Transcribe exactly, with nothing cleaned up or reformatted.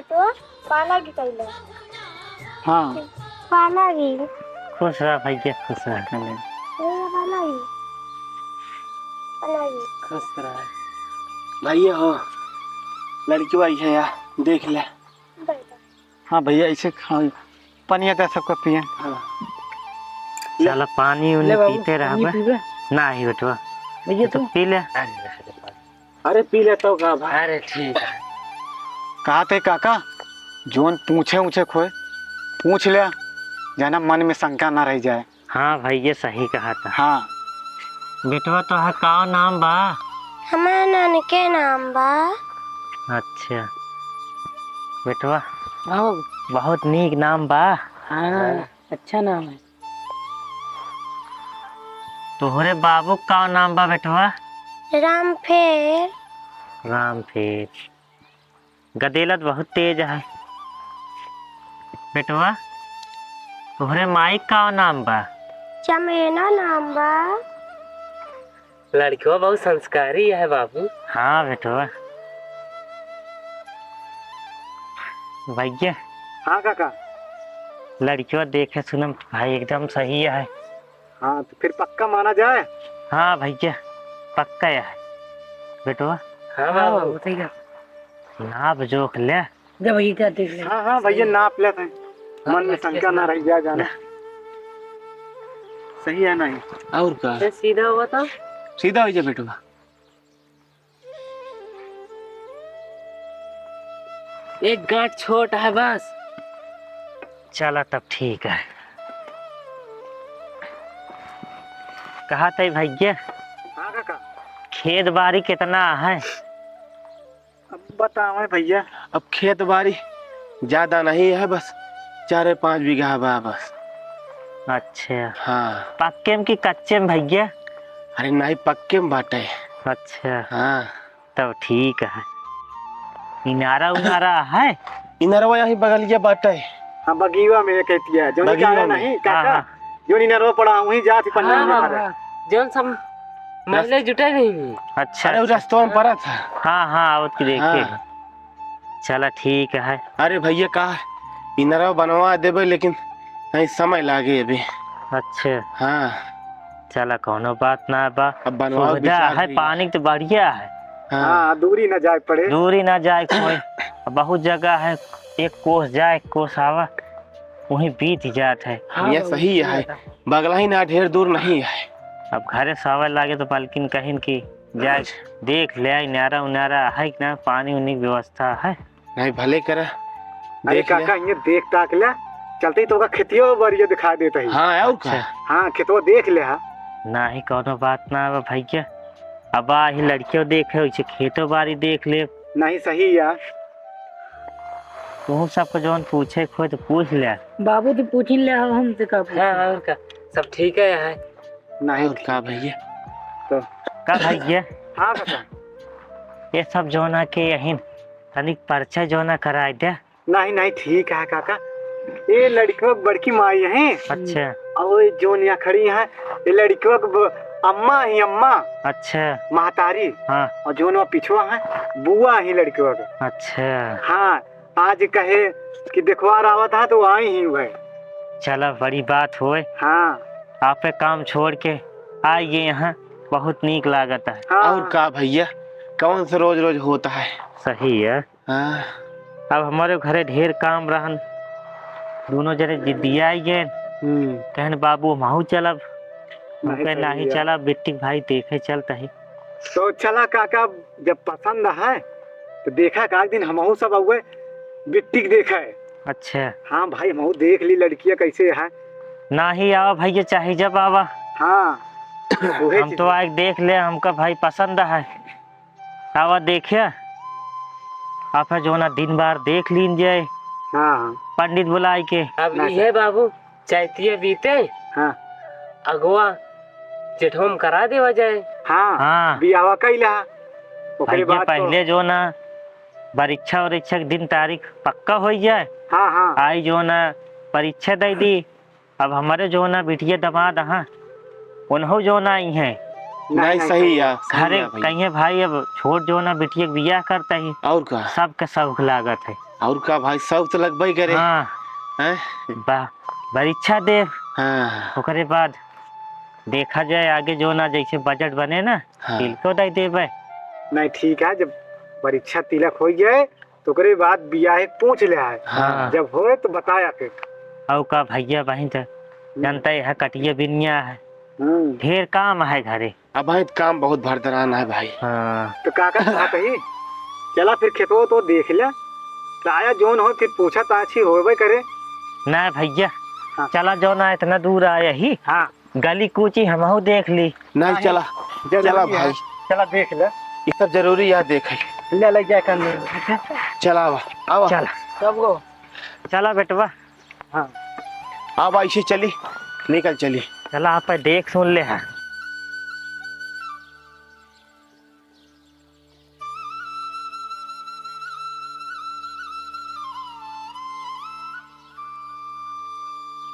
तो पाना की कैले। हाँ। पाना की। खुश रह भैया, खुश रह। ए, पाना की। पाना की। खुश रह। भैया हो, लड़की आई है यार, देख ले। हाँ भैया, ऐसे खा-, पनिया दे सबका पिए। हाँ। चला, पानी उनी ले बाबू, पीते रहबे। पीबे? नाही बेटवा। भैया, तू तू? पी ले। अरे पी ले तो का भाई। अरे ठीक है। कहा थे काका, जोन पूछे ऊछे खोए, पूछ ले, जाना मन में शंका ना रह जाए। हाँ भैया, सही कहा था। हाँ। बेटवा, तोहार का नाम बा? हमार नानी के नाम बा। अच्छा। बेटवा, आओ। बहुत नीक नाम बा। हाँ, अच्छा नाम है। तोहरे बाबू का नाम बा बेटवा? रामफेर। रामफेर। गदेला त बहुत तेज है। बेटवा, तोहरे माई का नाम बा? चमेना नाम बा। लड़कवा बहुत संस्कारी है बाबू। हाँ बेटवा। भैया। हाँ काका। लड़कवा देखे सुनम भाई एकदम सही है। हाँ, तो फिर पक्का माना जाए? हाँ भैया, पक्का है बेटवा। हाँ बाबू। हाँ, ठीक है। नाप जोख ले। जब ये क्या देख ले। हाँ, हाँ भैया, नाप लेते हैं। हाँ, मन में शंका ना रह जाए, जाना। ले। सही है ना ये? और का? ये सीधा हुआ था? सीधा हो जा बेटवा। एक गांठ छोट है बस। चला तब ठीक है। कहा तई भैया? हाँ काका। खेत बारी कितना है? अब बतावे भैया, अब खेत बारी ज्यादा नहीं है, बस चार पाँच बीघा बा बस। अच्छा। हाँ। पक्के में कि कच्चे में भैया? अरे नहीं, पक्के में बाटे। अच्छा। हाँ। तब ठीक है। इनारा उनारा है? इनारवा यहीं बगलिया बाटे। हाँ, बगिया में ये कहती है, जो बगिया निकाला में। नहीं, हाँ, काका, हाँ। जो इनारवा पड़ा, वहीं जात ही पन्ना हाँ, में हाँ, खड़ा। हाँ। जौन सब महिला जुटे नहीं। अच्छा, अरे, वो अच्छा। रस्तवा में पड़ा था। हाँ, हाँ, आवत की देखे। हाँ। चला, ठीक है। अरे भैया, का इनरवा बनवा देबे, लेकिन नहीं, समय लागे अभी। अच्छा। हाँ। चला, कौनो बात ना बा। अब बनवाओ, सुविधा विचार है, होई। पानी तो बढ़िया है। हाँ। हाँ, दूरी ना जाए पड़े। दूरी ना जाए कोई। अब बहुत जगह है, एक कोस जाए, एक कोस आवा, वहीं बीत जात है। हाँ, ये बाबू, सही है। बगला ही ना, ढेर दूर नहीं है। अब घरे से आवे लागे तो मालकिन कहिन कि जाए, अच्छा। देख ले, इनारा उनारा है कि ना, पानी उनी की व्यवस्था है। नहीं, भले करा। अरे देख ले। काका, ये देख ताक ले, चलते ही तो ओका खेतियो बारियो दिखा देता ही। हाँ, और का? अच्छा। हाँ, खेतवा देख ले, हाँ। नाही, कौनो बात ना बा भैया। अब आ ही लड़कियों देखे, उसे खेतो बारी देख ले। नहीं, सही यार। तुम सबको जौन पूछे खोए तो पूछ ले। बाबू तो पूछ ही ले, हम हमसे का पूछे? हाँ, और का? सब ठीक है यहाँ। नहीं, और का भैया? तो का भैया? हाँ काका। ये सब जौना के यही तनिक परिचय जौना कराए दे। नहीं, नहीं, ठीक है काका। ये लड़कवा के बड़की माई है। अच्छा। और ये जौन यहाँ खड़ी है, ये लड़कवा के ब-, अम्मा ही अम्मा। अच्छा। महतारी। हाँ। और जौन वहाँ पिछवा है, बुआ ही लड़कवा के। अच्छा। हाँ, आज कहे कि देखवार आवत है तो आई ही हुए। चला, बड़ी बात होए। हाँ। आपे काम छोड़ के आइए यहाँ, बहुत नीक लागत है। हाँ। और का भैया, कौन सा रोज रोज होता है? सही है। हाँ। अब हमारे घरे ढेर काम रहन, दोनों जने जिद्दिया आई गए। हम्म। कहन, "बाबू, हमहू चलब।" हम नहीं, कहे, सही "नहीं है। चलब, बिट्टी के भाई देखे चलत ही।" तो चला काका, जब पसंद है तो देखा का एक दिन हमहू सब आउए बिट्टी के देखे। अच्छा। हाँ भाई, हमहू देख ली लड़किया कैसे है। नाही, आवा भैया, चाहे जब आवा। हाँ। उहे हम चीज। तो आए देख ले, हमका भाई पसंद है। आवा देखिया, आप है जो ना दिन बार देख लीन जाए। हाँ, हाँ। पंडित बुलाए के। अब ना इहे सर। बाबू, चैतिया बीते। हाँ। अगवा जेठवा में करा देवा जाए। हाँ, हाँ। बियाहवा कइला। ओकरे भैया, बाद तो पहले जो ना परीक्षा उरीक्षा के दिन तारीख पक्का हो जाए। हाँ, हाँ। आई जो ना परीक्षा दे दी, अब हमारे जो ना बिटिया दमाद हैं, उन्हों जो ना आई हैं। नहीं, नहीं, सही है, सही घरे है भैया। कहिए भाई, अब छोट जो ना बिटिया के बियाह करता ही। और का? सबके शौक लागत है। और का भाई, सब तो लगबे करे। हाँ। हैं? बा-, परीक्षा देब। हाँ। ओकरे बाद देखा जाए आगे जो ना, जैसे बजट बने ना, हाँ। तिलको दे देबे। नहीं, ठीक है, जब परीक्षा तिलक हो जाए, तो ओकरे बाद बियाहे पूछ ले आए। हाँ। जब होए तो बताया फिर। और का भैया बहिन तो हम्म। जानते है, कटिया बिनिया है। हम्म। ढेर काम है घरे। अब भाई, काम बहुत भरदरान है भाई। हाँ। तो काका कहा कही, चला फिर खेतवा तो देख ले। तो आया जोन हो, फिर पूछा ताछी होबे करे। ना भैया, हाँ। चला जो ना, इतना दूर आया ही। हाँ। गली कूची हमहू देख ली। नहीं, काहे? चला, जरूरी चला है। भाई। चला देख ले। ये सब जरूरी है, देखे। ले, ले जाए कर ले। चला आवा, आवा। चला। कब गो? चला बेटवा। हाँ। आवा, ऐसे चली, निकल चली। चला, आप देख सुन ले है।